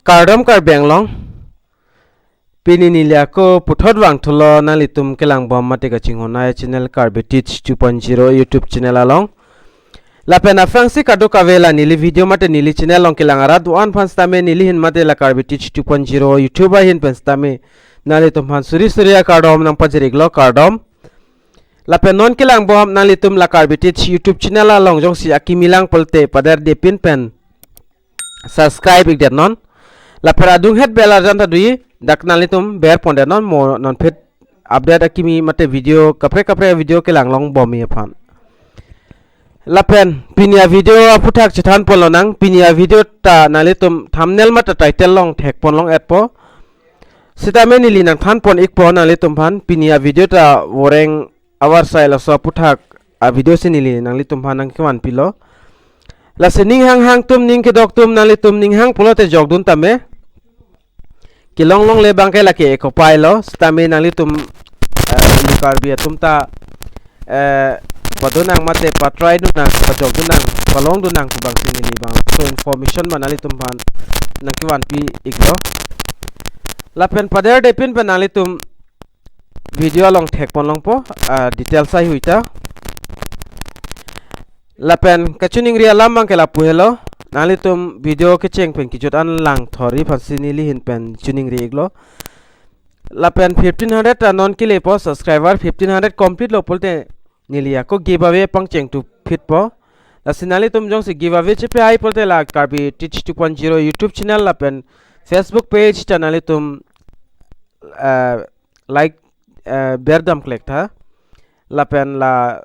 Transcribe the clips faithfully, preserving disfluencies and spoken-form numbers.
Kardom Karbi Anglong. Pini neli ako puthot vangthulo nanglitum kelangbom mate kachinghon ai channel Karbi Teach two point zero YouTube channel along. Lapen aphrangsi kadokave la neli video mate neli channel along kelang arat do-an aphan sitame neli ahin mate la Karbi Teach two point zero YouTube ahin pen sitame nanglitum aphan suri suri akardom nangpajir-iklo, kardom. Lapen non kelangbom nanglitum la Karbi Teach YouTube channel along jongsi akimi lang pulote paderdepin pen subscribe ikdetnon. Lapen adunghet bell arjan ta do-i, dak nanglitum berpondetnon mo nonphit update akimi mate video kaprek kaprek video kelang longbomji aphan. Lapen pini avideo aphuthak chethanpon lonang, pini avideo ta nanglitum thumbnail mate title along thekpon long-etpo. Sitame neli nangthanpon-ikpo nanglitum aphan, pini avideo ta voreng avarsai laso aphuthak avideo si neli nanglitum aphan nangkevanpilo. Lasi ning hanghang atum, ning kedok atum nanglitum ning hang pulote jokdun tame. Kelong longle abangke lake ekopailo, sitame nanglitum, eh, Karbi atum ta, eh, padonang mate patraidunang, pajokdunang, palongdunang pu abangsi neli bangso information ma nanglitum aphan nangkevanpi-iklo. Lapen paderdepin pen nanglitum video along thekpon longpo, ah, details ahui ta. Lapen kachiningri alam abangke lapu helo, nanglitum video kecheng pen kejut an langthor-i aphansi neli ahin pen chiningri-iklo. Lapen fifteen hundred ta non kelepo, subscriber fifteen hundred complete lo pulote neli ako giveaway pangcheng tu phitpo. Lasi nanglitum jongsi giveaway chepi-ai pulote la Karbi Teach two point zero YouTube channel lapen Facebook page ta nanglitum, eh, like, eh, berdam klek tha. Lapen la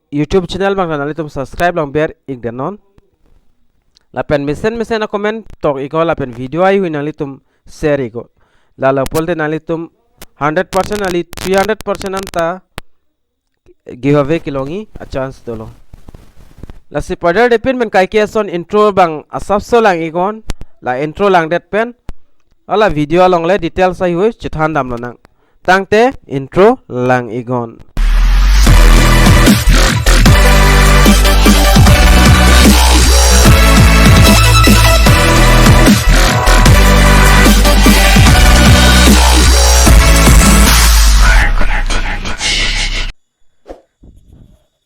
YouTube channel abang nanglitum subscribe lang ber-ikdetnon. Lapen mesen mesen a-comment tok-iknon, lapen video ahui nanglitum share-iknon. Lalo pulote nanglitum hundred percent ali three hundred percent anta giveaway kelongji a-chance dolo. Lasi paderdepin pen kaike ason intro abang asapso lang-iknon, la intro langdet pen hala video along le details ahui chethandam lonang. Tangte intro lang-iknon.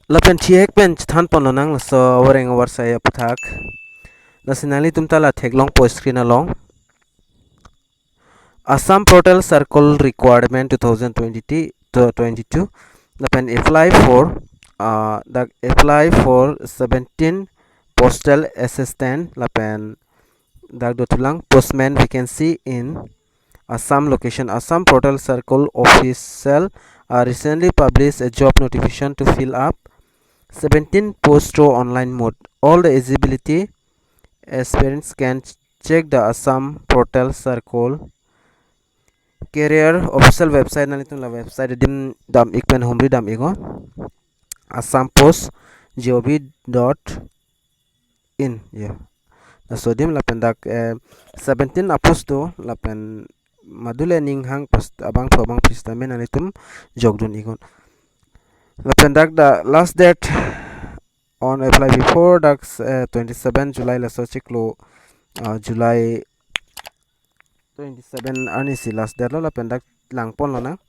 Lapen thihek pen chethanpon lonang laso avoreng avarsai aphuthak. Lasi nanglitum ta la theklongpo screen along. Assam Portal Circle Requirement two thousand twenty-two, to twenty-two. Lapen apply for, uh, the apply for seventeen postal assistant lapen dak dothulang postman vacancy in Assam location. Assam Portal Circle official, uh, recently published a job notification to fill up seventeen post through online mode. All the eligibility aspirants can check the Assam Portal Circle career official website. Nanglitum la website adim dam-ik pen humri dam-iknon, assam post gov dot in, ya. Laso adim lapen dak, eh, seventeen a-post do lapen madule ning hang post abangphu abangpi sitame nanglitum jokdun-iknon. Lapen dak the last date on apply before dak, eh, twenty-seven July, laso chiklo, ah, July twenty-seven arnisi last date lo, lapen dak langpon lonang.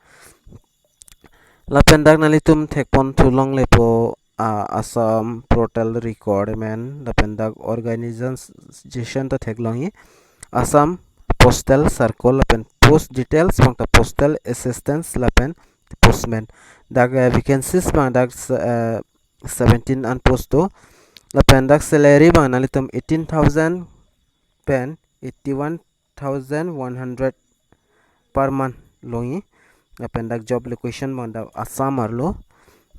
Lapen dak nanglitum thekpon thu longlepo, ah, Assam Portal Requirement, lapen dak organization ta theklongji, Assam Postal Circle, lapen post details abang ta postal assistants lapen postman. Dak, eh, vacancies abang dak, eh, seventeen an post do. Lapen dak salary abang nanglitum eighteen thousand pen eighty-one thousand one hundred per month longji. Lapen dak job location abang dak Assam arlo.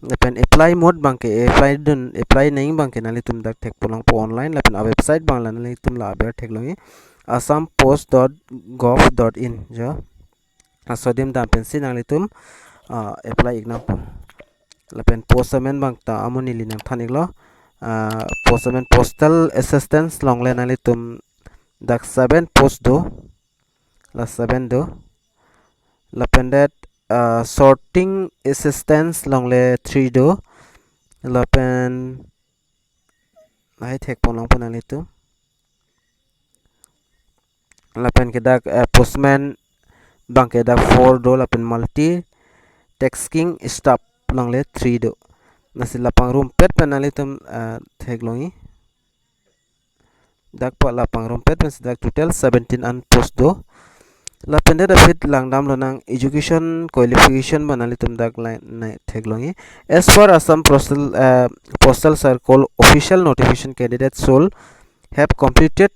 Lapen apply mode abangke, apply dun, apply nangji abangke nanglitum dak thekpon longpo online, lapen a-website abang la nanglitum la aber theklongji, assam post dot gov dot in, jo. Laso adim dam pensi nanglitum, ah, apply-ik nangpo. Lapen post amen abang ta amo neli nangthan-iklo. Ah, post amen postal assistants longle nanglitum dak seven post do. La seven do. Lapen det, ah, sorting assistants longle three do. Lapen lahai thekpon longpo nanglitum. Lapen ke dak, eh, postman abang ke dak four do, lapen multitasking staff along le three do. Lasi la pangrumpet pen nanglitum, eh, theklongji. Dak pa la pangrumpet pensi dak total seventeen an post do. Lapen det aphi langdam lonang education qualification abang nanglitum dak line nai theklongji. As per Assam Postal, eh, Postal Circle official notification, candidate should have completed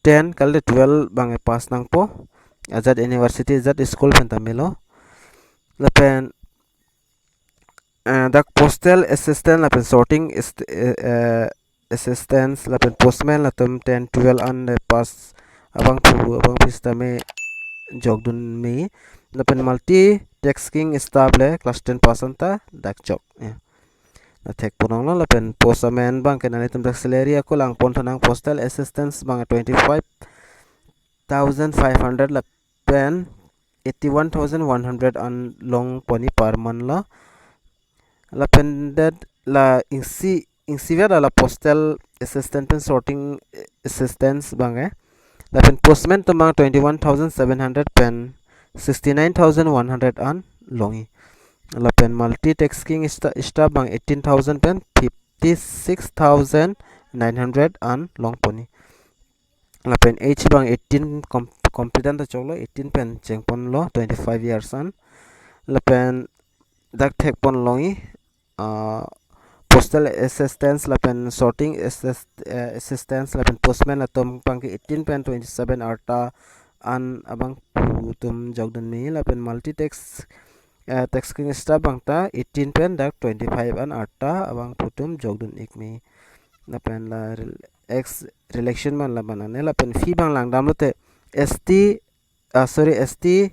ten kal twelve abang pass nangpo. Ajat University, ajat school pen ta melo. Lapen, eh, dak postal assistant lapen sorting ist-, eh, eh, assistants lapen postman latum ten twelve an le pass abangphu abangpi sitame jokdun me. Lapen multitasking staff le class ten pass an ta dak jok. Ya. La thekponlonglo. Lapen post amen abang ke nanglitum dak salary ako langpon thonang, postal assistants abang twenty-five thousand five hundred lapen eighty-one thousand one hundred an longponji per month lo. Lapen det la isi, isivet la postal assistant pen sorting assistants abang ke. Lapen postman atum abang twenty-one thousand seven hundred pen sixty-nine thousand one hundred an longji. Lapen multitasking sta-, staff abang eighteen thousand pen fifty-six thousand nine hundred an longponji. Lapen age abang eighteen com-, complete an ta choklo, eighteen pen chengponlo, twenty-five years an. Lapen dak thekponlongji, ah, postal assistants lapen sorting assist-, eh, assistants lapen postman atum abang ke eighteen pen twenty-seven arta an abangphu atum jokdun me. Lapen multitask, eh, tasking staff abang ta eighteen pen dak twenty-five an arta abangphu atum jokdun ik me. Lapen la rel-, ex relaxation abang la banane. Lapen fee abang langdam lote S T, ah, sorry, S T,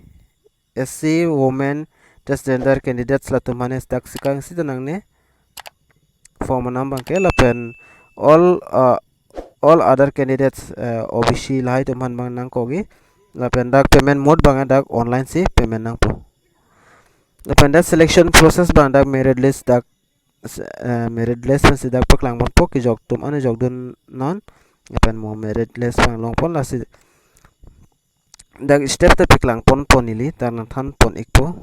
S C, women, transgender candidates latum aphan dak sikang sita nangne form anam abang ke. Lapen all, ah, all other candidates, eh, O B C lahai atum aphan abang nangkokji. Lapen dak payment mode abang dak online si payment nangpo. Lapen dak selection process abang dak merit list dak s-, eh, merit list pensi dak paklangponpo, kejok atum an jokdunnon. Lapen mo merit list abang longpon, lasi dak step ta paklangponpo, neli ta nangthanpon ikpo.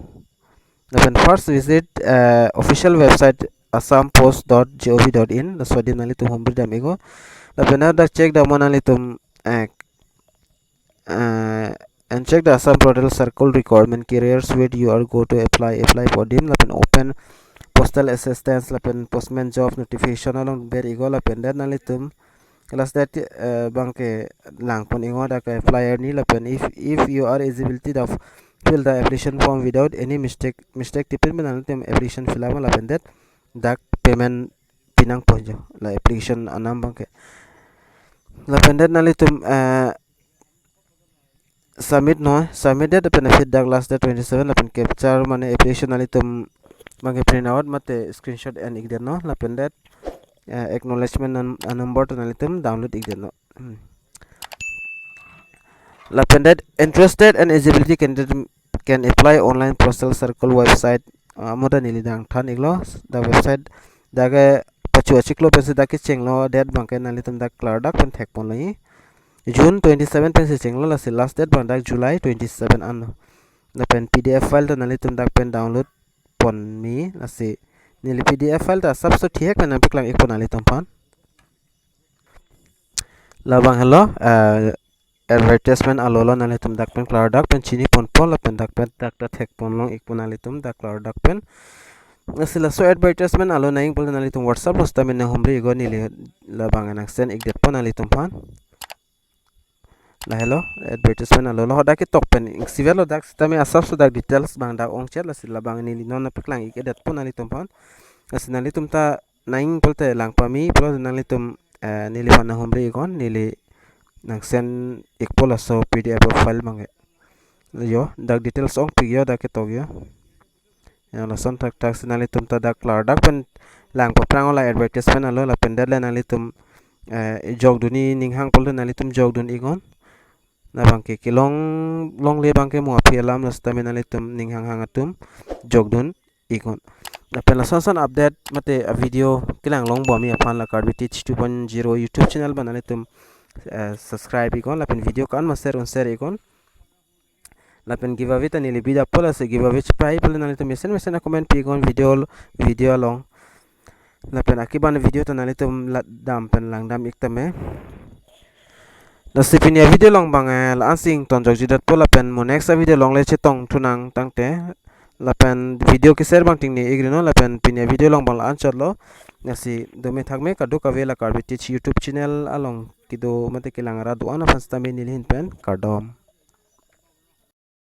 Lapen first visit, eh, official website assam post dot gov dot in, laso adim nanglitum humri dam iknon. Lapen dak check damnon nanglitum, eh, eh, and check the Assam Postal Circle requirement, careers where you are go to apply, apply for adim, lapen open postal assistance lapen postman job notification along ber iknon. Lapen det nanglitum last date, eh, abang ke langpon iknon, dak apply arni. Lapen if, if you are eligibility, the fill the application form without any mistake, mistake tipin pen nanglitum application fill up, lapen det dak payment pinangpo jo, la application anam abang ke. Lapen det nanglitum, eh, submit non, submit det pen aphi dak last date twenty-seven, lapen capture mane application nanglitum abang ke print out mate screenshot en ikdetnon. Lapen det, eh, acknowledgement an, an number ta nanglitum download ikdetnon. Hmm. Lapen det interested and eligibility candidate can apply online postal circle website. Ah, mo ta neli nangthan iklo, dak website dak ke pachu achiklo pensi dak kechenglo, date abang ke nanglitum dak klardak pen thekponlongji. June twenty-seven pensi chenglo, lasi last date abang dak July twenty-seven anlo. Lapen P D F file ta nanglitum dak pen download pon me, lasi neli P D F file ta asapso thihek pen nangpaklang ikpo nanglitum aphan. Labang helo, eh, advertisement alo lo, nanglitum dak pen klardak pen chiniponpo, lapen dak pen dak ta thekponlong ikpo nanglitum dak klardak pen. Lasi laso advertisement alo nangji pulote nanglitum WhatsApp lo sitame nanghumri iknon, neli labang nang send ikdetpo nanglitum aphan. Lahelo advertisement alo lo, hadak ketok pen isi avelo, dak sitame asapso dak details abang dak ongchot, lasi labang neli non nangpaklang ik-edetpo nanglitum aphan. Lasi nanglitum ta nangji pulote lang pame pulote nanglitum, eh, neliphan nanghumri iknon, neli nang send ikpo laso P D F file abang ke. Jo, dak details ongpik jo, dak ketok jo. Ya, lason thakthak si nanglitum ta dak klardak pen lang paphrang, la advertisement alo, lapen det le nanglitum, eh, jokdunji ning hang pulote nanglitum jokdun iknon. Labang ke kelong longle abang ke mo aphi alam, la sitame nanglitum ning hanghang atum jokdun iknon. Lapen lason son update mate a video kelang longbomji aphan la Karbi Teach two point zero YouTube channel abang nanglitum eh, subscribe iknon lapen video ko-an ma share un share iknon. Lapen giveaway ta neli bidappo, lasi giveaway chepai pule nanglitum mesen mesen a-comment pi iknon video, video along. Lapen akiban video ta nanglitum la dam pen langdam ik tame. Lasi pini a-video along abang, eh, la-an si ingtonjok jidatpo lapen mo next a-video along le chetong thunang tangte. Lapen video ke-share abang ting ne ik rinon lapen pini a-video along abang la-an chotlo. Lasi dome thakme kadokave la Karbi Teach YouTube channel along kedo mate kelang ra do-an aphan sitame neli ahin pen kardom.